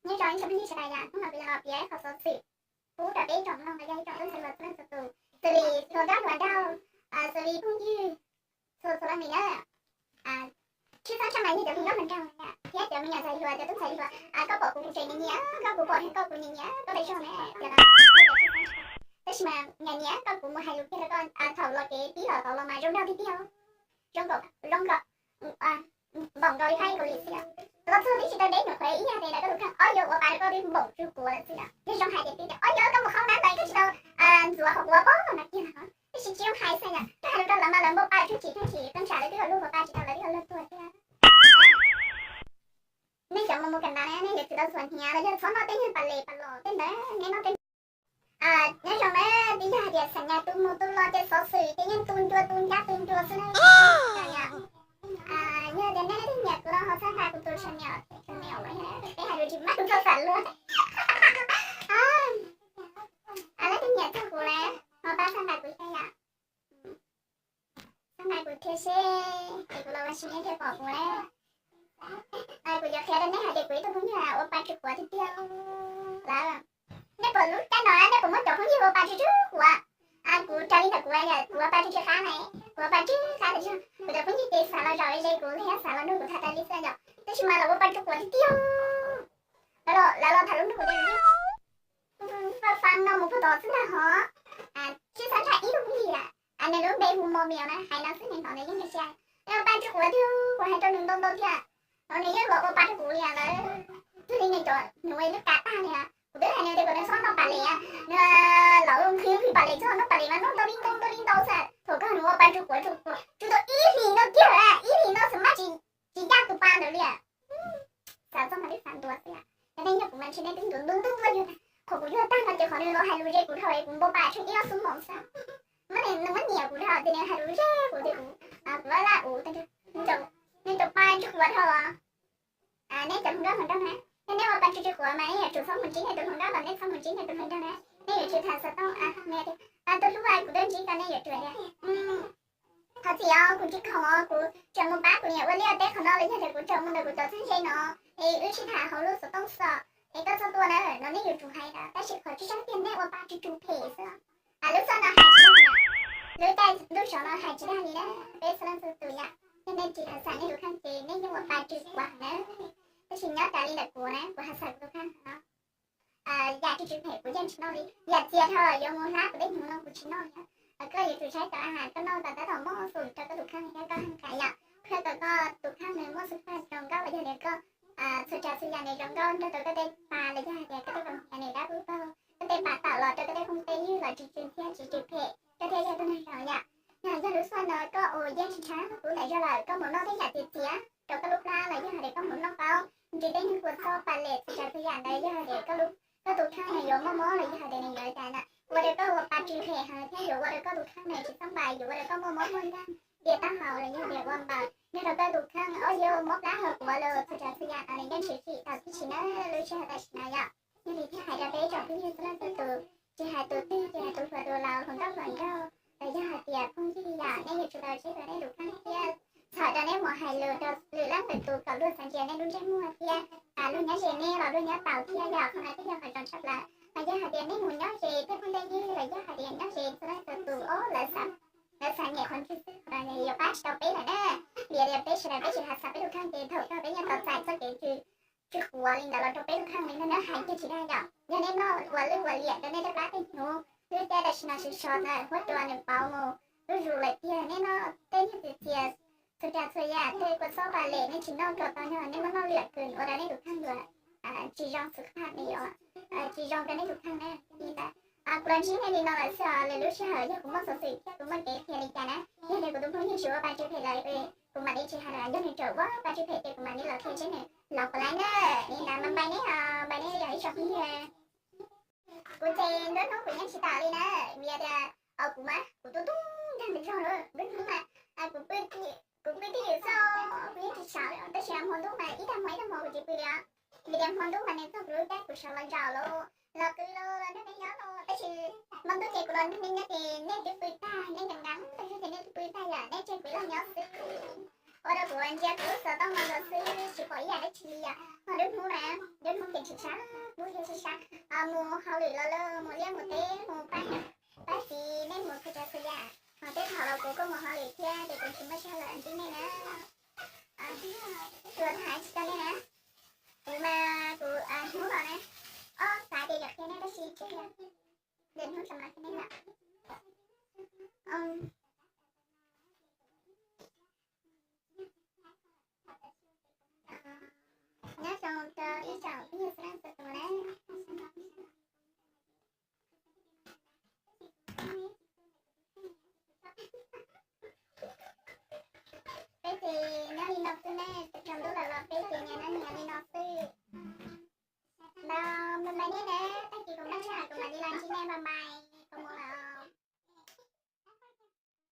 Nyob zoo ib tsoom phooj ywg sawv daws, hnub no kuv yuav los piav ib qho xov xwm pub rau peb tsoom mloog los yog ib tsoom tub hluas txhua leej txhua tus, xws li txhua nkauj hluas nraug, xws li phooj ywg, txhua txhua leej li na. Tshwj xeeb tshaj mas yog cov me nkauj hluas nraug thiab cov me nyuam ntxhais hluas, cov tub ntxhais hluas, koj pom kuv kuv tseem nyiam nyiam, koj kuv pom thiab koj kuv nyiam nyiam, koj peb zoo ne, cov no. Tab sis mas nyiam nyiam koj kuv mus hais lus kiag rau koj, thaum los kev tib los tod los mas zoo nraug tiag tiag, zoo nkaus, zoo nkaus, npaum nkaus li phab Kaus Lim xwb. Los txog twb tsis tau deb nyuam qhuav ib yam li ntawd koj tus kheej ob yuav ua pa rau koj twb npaum tsw quav lawm xwb yom. Yog zoo hais tias twb tias ob yuav koj mus qhov nab ntawd koj tsis tau ntxuav qhov quav pob no kiag no, tab sis tsis zoo hais xwb yom, koj hais lus rau lawv mas lawv npau pa tshwj chim tshwj chim, koj ntshav lawv twb yuav luag qhov pa tsis tau lawv twb yuav luag tuag thiab. Nej cov mus mus kam ntawd na nej yuav tsum tau xuas hniav los yog txhob noj tej nyuag pas les pas los tej ntawd, nej noj tej Nyob zoo na, twb yog hais tias xam nyas tu mus tu los ces xov xwm ces yeej tu ncua tu ncab tu ncua xwb na. Yog tias nej leej twg nyiam kuv no ho txhawb nqa kuv tus channel, channel, peb hais lus tsis meej txog xam luag. Leej twg nyiam txog kuv lawm ho pab txhawb nqa kuv thiab yom. Txhawb nqa kuv thiab seb es kuv los ua si nej thiaj pom kuv lawm. Kuv yuav qhia rau nej hais tias kuv ib tug phooj ywg ua pa tsw quav tiag tiag lawm. Nej pom lub caij no nej puas muaj cov phooj ywg ua pa tsw tsw quav? Kuv raws li ntawm kuv, kuv ua pa tsw tsw qab na, kuv ua pa tsw qab tiag. Kuv cov phooj ywg ces xav los zaum ze kuv thiab xav los nrog kuv tham tas li xwb yom, tab sis mas lawv ua pa tsw quav tiag tiag. Lawv los tham lub nrog kuv tiag tiag. Fa no mus puag tod xwb ntag hov. Tsis xav nrhiav ib tug phooj ywg, nws lub npe hu Mo Mias na, hais no xwb nws hnov nws yeej nkag siab. Nws ua pa tsw quav tiag, kuv hais rau nws ntau ntau tiag, nws yeej los ua pa rau kuv li lawm. Twb li nws cov nws ua lub kav tag li, kuv twb hais nws tias kom nws txhob noj pas les, nws los nqhis nqhis pas les txog noj pas les mas noj ntau li ntau ntau li ntau xwb. Thaum kawg nws ua pa tsw quav tsw quav tsw tau ib hlis no kiag lawm, ib hlis no xwb mas tsis, tsis yaj tus pa ntawd li. Xav txog mas twb xav ntua xwb. Yog nej nyiam kuv mas ntshe nej twb ntuav ntuav ntuav yug, qhov kuv yug tag no ces qhov nws los hais lus ze kuv dhau es kuv npau pa tsheej ib ob xuab moos xwb. Muab nws, nws muab nyiam kuv dhau ces nws hais lus ze kuv ces kuv, kuv laj laj kuv, nej cov pa tsw quav dhau. Nej cov hluas nkauj hluas nraug na, yog nej ua pa tsw tsw quav mas nej yuav tsum txhob mus ntsib nej tus hluas nkauj los nej txhob mus ntsib nej tus hluas nraug na. Nej yuav tsum tham xov tooj tias, tus hlub, kuv tuaj ntsib koj, nej yuav tsum tias, thov txim os, kuv tsis khoom os, kuv tseem mus pab kuv niam ua liaj ua teb qhov no los yog tias kuv tseem mus ntawm kuv cov txheeb ze no, es wb sib tham hauv lub xov tooj xwb, es koj txhob tuaj na, no nej yuav tsum hais ntawd. Tab sis qhov tseem ceeb tiag nej ua pa tsw tsw phem xwb. Lub txoj no hais tsis dag, lub caij lub zog no hais tsis dag li na, peb txhua leej txhua tus yom. Yog nej tsis hav xas nej tus kheej ces nej yeej ua pa tsw quav heev na. Tab sis nyob raws li ntawm kuv na, kuv hav xas kuv tus kheej no, yam tsw tsw phem kuv yeej tsis noj li. Yam txias dhau yuav mus hlab kuv tej hnyuv no kuv tsis noj li. Koj yuav tsum saib tau a has koj noj tau tab tom muaj xum rau koj tus kheej thiab koj haj kam yom, thiab kom koj tus kheej nws muaj xub paj zoo nkauj los yog tias koj txhua tsav txhua yam nws zoo nkauj nrog rau koj tej pa los yog hais tias koj tej pa nws dab pub paug, koj tej pa tawm los rau koj tej phooj tej ywg los tsw tsw thiab tsw tsw phem, koj thiaj yog tus neeg zoo yom. Yog lub txoj no koj ua yeej tsis ntshai kub ntawm zog lawm, koj mus noj tej yam txias txias rau koj lub plab los yog hais tias koj mus noj qaub ntsws tej nyuag kua txob pas lem txhua tsav txhua yam ntawd yog hais tias koj lub, koj tus kheej nws yuav muaj mob los yog hais tias nws yuav cas na, ua rau koj ua pa tsw phem heev thiab yuav ua rau koj tus kheej nws tsis txhob npais, yuav ua rau koj muaj mob muaj nkeeg, diam taub hau los yog tias ua npaws, yog rau koj tus kheej ob yog mob plab hau puav los txhua tsav txhua yam no nws yeej tshwm sim tau tib si na. Lub sij hawm tam sim no yom, yog li thiaj hais rau peb tsoom phooj ywg txhua leej txhua tus, tsis hais tus twg, tsis hais tus hluas tus laus, hluas nkauj hluas nraug, los yog hais tias phooj ywg yom, nej yuav tsum tau tseb rau nej tus kheej thiab. Txhawm rau nej mus hais lus rau lwm leej lwm tus kom luag xav ntsia nej lub ntsej muag thiab, luag nyob ze nej los luag nyob taus thiab yom, qhov no thiaj yog qhov zoo tshaj plaws. Mas yog hais tias nej mus nyob ze tej phooj tej ywg los yog hais tias nyob ze txhua leej txhua tus ob lawv xav, lawv xav nyiam qhov ntxwg xwb, qhov no yuav pab tsis tau peb lawm na. Vim tias peb sawv daws peb tsis hav xas peb tus kheej ces thaum kawg peb yeej tau txais txoj kev tsw, tsw quav li ntawd los rau peb tus kheej li no na, hais kiag tsis dag yom. Yog nej noj ua lwj ua liam rau nej tej plab tej hnyuv, lub caij tam sim no sov sov ntawd huab cua nws pauv mus zuj zus lawm tiag, nej noj tej nyuag txias txias txhua tsav txhua yam, tej kua txob pas lem nej tsis noj kom tau nyob, nej muab noj lwm kws ua rau nej tus kheej yuav tsis zoo xwb khaj ne yom, tsis zoo rau nej tus kheej na. Li ntawd kuv los ntsib nej li no lawm xwb os, lwm lub sij hawm yog kuv muaj xov xwm thiab kuv muaj kev qhia li cas na, yog tias kuv tus phooj ywg tsis ua pa tsw phem lawm, kuv mam li tsis hais lawm, yog nws tseem ua pa tsw phem ces kuv mam li los qhia seb nws los puas laib na. Li ntawd mas npais neb, npais neb yog ib tsoom phooj ywg. Kuv ces nruab hnub kuv yeej tsis tawm li na, vim tias kuv mas kuv tub tub nkag ntawm zog lawm, nruab hnub mas kuv pw, kuv pw twj ywm xwb, kuv yeej tsis sawv li, tab sis hmo ntuj mas ib tag hmo ib tag hmo kuv tsis pw li os. Vim tias hmo ntuj mas nws txog kuv lub caij kuv sawv los zaum los, los qw los, los nrog nej nyob los, tab sis hmo ntuj ces kuv los nrog nej nyob ces nej twb pw tag, nej nkees nkees tab sis ces nej twb pw tag yom, nej tseg kuv ib leeg nyob xwb. Ua rau kuv ntsia kuv lub xov tooj no los xwb tsis pom ib yam dab tsi li yom. Lub hnub mas, lub hnub ces tsis sab, kuv thiaj tsis sab. Mus hauj lwm los lawm, mus liaj mus teb, mus pab, pab txiv nej mus txhua tsav txhua yam. Ho tej thaum los kuv kuj mus hauj lwm thiab ces kuv tsis muaj sij hawm los ntsib nej na. Tsuas hais tsis tau nej na. Kuv mas kuv hnub los na, ob xav tias yuav qhia nej tab sis tsis qhia. Lwm hnub tseem los qhia nej na.